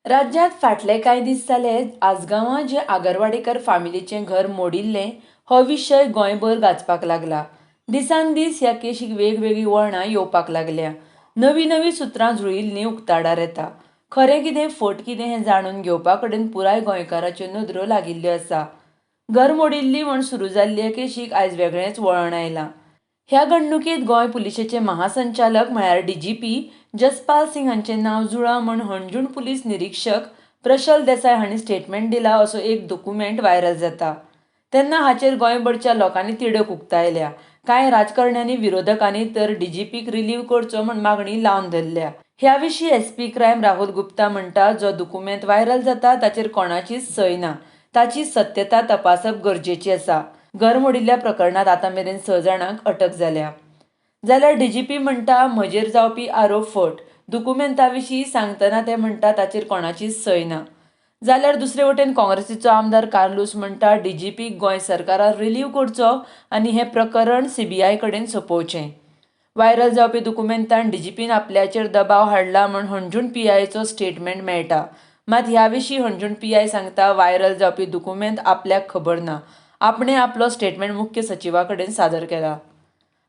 राज्यांत फाटले कांय दीस जाले आसगांवां जें आगरवाडेकर फामिलीचें घर मोडिल्लें हो विशय गोंयभर गाजपाक लागला. दिसान दीस ह्या केशीक वेगवेगळीं वळणां येवपाक लागल्या. नवीं नवीं सुत्रां जुळिल्लीं उक्ताडार येता. खरें कितें, फट कितें हें जाणून घेवपा कडेन पुराय गोंयकाराच्यो नदरो लागिल्ल्यो आसा. घर मोडिल्ली म्हूण सुरू जाल्ले केशीक आयज वेगळेंच वळण आयलां. ह्या घडणुकेंत गोंय पुलिशेचे महासंचालक म्हळ्यार डीजीपी जसपाल सिंग हांचें नांव जुळा म्हूण हणजूण पुलीस निरिक्षक प्रशल देसाय हांणी स्टेटमेंट दिला असो एक दुकुमेंत व्हायरल जाता. तेन्ना हाचेर गोंयभरच्या लोकांनी तिडक उक्तायल्या. कांय राजकारण्यांनी, विरोधकांनी तर डीजीपीक रिलीव करचो म्हूण मागणी लावन धरल्या. ह्या विशीं एसपी क्रायम राहुल गुप्ता म्हणटा, जो दुकुमेंत व्हायरल जाता ताचेर कोणाचीच सय ना. ताची सत्यता तपासप गरजेची आसा. घर मोडिल्ल्या प्रकरणांत आतां मेरेन 6 जाणांक अटक जाल्या. जाल्यार डीजीपी म्हणटा, म्हजेर जावपी आरोप फट. दुकुमेंता विशीं सांगतना ते म्हणटा ताचेर कोणाचीच सय ना. जाल्यार दुसरे वटेन काँग्रेसीचो आमदार कार्लूस म्हणटा, डीजीपीक गोंय सरकारान रिलीव करचो आनी हें प्रकरण सीबीआय कडेन सोंपोवचें. व्हायरल जावपी दुकुमेंतान डीजीपीन आपल्याचेर दबाव हाडला म्हूण हणजूण पीआयचो स्टेटमेंट मेळटा. मात ह्या विशीं हणजूण पीआय सांगता, व्हायरल जावपी दुकुमेंत आपल्याक खबर ना. आपणें आपलो स्टेटमेंट मुख्य सचिवा कडेन सादर केला.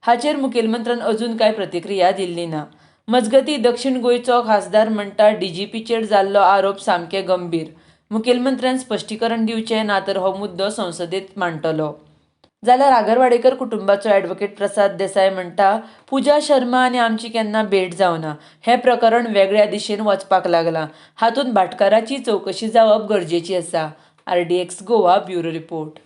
हाचेर मुखेलमंत्र्यान अजून कांय प्रतिक्रिया दिल्ली ना. मजगतीं, दक्षीण गोंयचो खासदार म्हणटा, डीजीपीचेर जाल्लो आरोप सामके गंभीर. मुखेलमंत्र्यान स्पश्टीकरण दिवचें, ना तर हो मुद्दो संसदेंत मांडटलो. जाल्यार आगरवाडेकर कुटुंबाचो ॲडव्होकेट प्रसाद देसाय म्हणटा, पुजा शर्मा आनी आमची केन्ना भेट जावना. हें प्रकरण वेगळ्या दिशेन वचपाक लागलां. हातूंत भाटकाराची चवकशी जावप गरजेची आसा. RDX Goa bureau report.